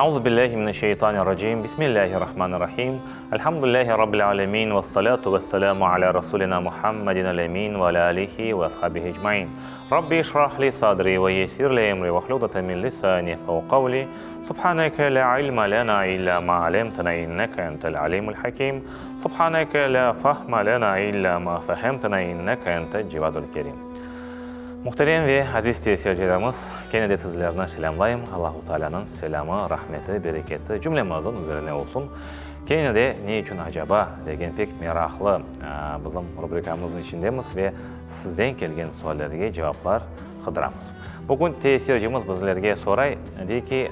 Euzu billahi mineşşeytanirracim. Bismillahirrahmanirrahim. Elhamdülillahi rabbil alemin ve salatu vesselamu ala rasulina Muhammedin el-emin ve ala alihi ve ashabihi ecmain. Rabbi işrah li sadri ve yessir li emri ve hlul uqdeten min lisani yefkahu qavli. Subhaneke la ilme lena illa ma alemtena inneke entel alimul hakim. Subhaneke la fahme lena illa ma fehemtena inneke entel cevadul kerim. Muhterem ve aziz seyircilerimiz, kene de sizlerni selâmlayım. Allahu Taalânıñ selâmı, rahmeti, bereketi cümlemizniñ üzerine olsun. Kene de Ne içün acaba? degen pek meraqlı bizim rubrikamıznıñ içindemiz ve sizden kelgen suallerge cevaplar qıdıramız. Bugün seyircimiz bizlerge soray, dey ki,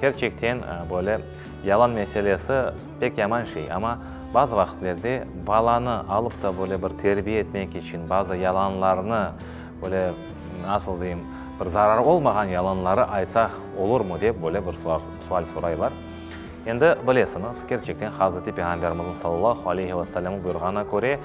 kerçekten böyle yalan meselesi pek yaman şey, amma bazı vaqıtlerde balanı alıp da böyle bir terbiye etmek içün bazı yalanlarnı, böyle nasıl deyim, bir zararı olmağan yalanları aytsaq olurmı dep böyle bir sual soraylar. Endi bilesiñiz, kerçekten Hazreti Peyğamberimizniñ sallallahu aleyhi ve sellem buyurğanına köre,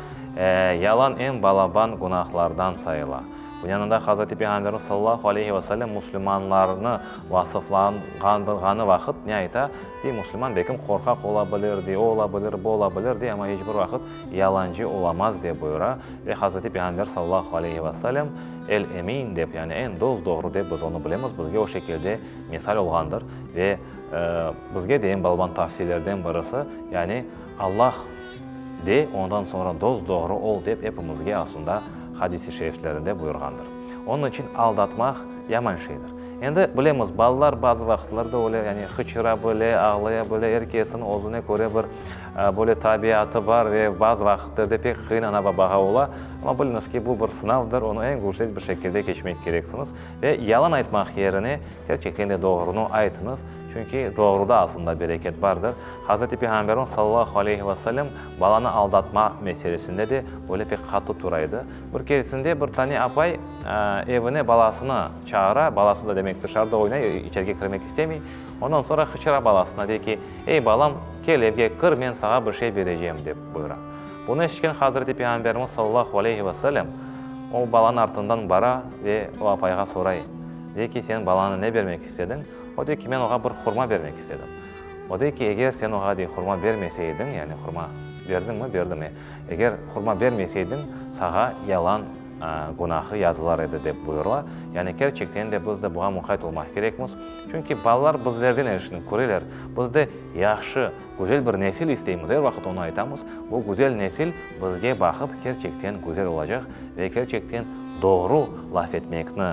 yalan eñ balaban günahlardan sayıla. Bunıñ yanında Hazreti Peyğamberimiz sallallahu aleyhi ve sellem müslümanlarnı vasıflandırğanı vaqıt ne ayta? Dey, müslüman belkim qorqaq ola bilir, dey, o ola bilir, bu ola bilir, dey, amma iç bir vaqıt yalancı olamaz, dep buyura. Ve Hazreti Peyğamber sallallahu aleyhi ve sellem El-Emin dep, yani eñ dos-doğru dep biz onı bilemiz, bizge o şekilde misal olğandır. Ve bizge de eñ balaban tavsiyelerden birisi, yani Allah de, ondan soñra dos-doğru ol dep epimizge aslında hadis-i şeriflerinde buyurğandır. Onıñ içün aldatmaq yaman şeydir. Endi bilemiz, balalar bazı vaqıtlarda öyle, yani hıçıra bile, ağlaya bile, er kesniñ özüne köre bir böyle tabiatı bar ve bazı vaqıtlarda pek qıyın ana-babağa ola. Amma biliñiz ki, bu bir sınavdır, onı eñ güzel bir şekilde keçmek kereksiñiz. Ve yalan aytmaq yerine, kerçekten de doğrunı aytıñız, çünki doğruda aslında bereket bardır. Hazreti Peyğamberimiz sallallahu aleyhi ve sellem balanı aldatma meselesinde de böyle pek qattı tura edi. Bir keresinde bir tane apay evine balasını çağıra, balası da demek dışarıda oynay, içerge kirmek istemey. Ondan soñra hıçıra balasına, dey ki, Ey, balam, kel evge kir, men saña bir şey berecem, dep buyura. Bunı eşitken Hazreti Peyğamberimiz sallallahu aleyhi ve sellem o balanıñ artından bara ve o apayğa soray, dey ki, sen balanı ne bermek istediñ? O dey ki, men oğa bir hurma bermek istedim. O dey ki, eger sen oğa, dey, hurma bermese ediñ, yani hurma berdiñmi, berdim, e, eger hurma bermeseydiñ, sağa yalan günahı yazılar edi, dep buyurıla. Yani kerçekten de biz de buña muqayt olmaq kerekmiz. Çünki balalar bizlerden er şeyni köreler. Biz de yahşı, güzel bir nesil isteymiz, er vaqıt onı aytamız. Bu güzel nesil bizge baqıp kerçekten güzel olacaq ve kerçekten doğru laf etmekni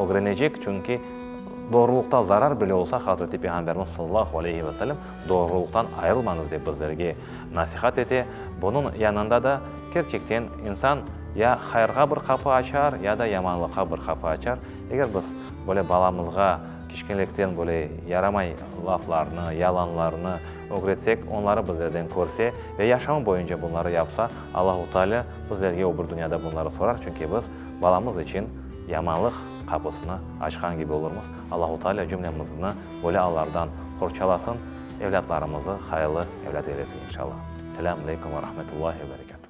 ögrenecek, çünki doğrulıqta zarar bile olsa, Hazreti Peyğamberimiz sallallahu aleyhi ve sellem doğrulıqtan ayırılmañız dep bizlerge nasihat ete. Bunıñ yanında da kerçekten insan ya hayırğa bir qapı açar, ya da yamanlıqqa bir qapı açar. Eger biz böyle balamızğa kiçkenelikten böyle yaramay laflarnı, yalanlarnı ögretsek, onları bizlerden körse ve yaşamı boyunca bunları yapsa, Allahu Teala bizlerge o bir dünyada bunları sorar, çünki biz balamız içün yamanlıq qapısını açqan kibi olurmız. Allahu Teala cümlemizni böyle allardan qorçalasın, evlâtlarımızı hayırlı evlât eylesin, inşallah. Selâm aleykum ve rahmetullahi ve berekâtuh.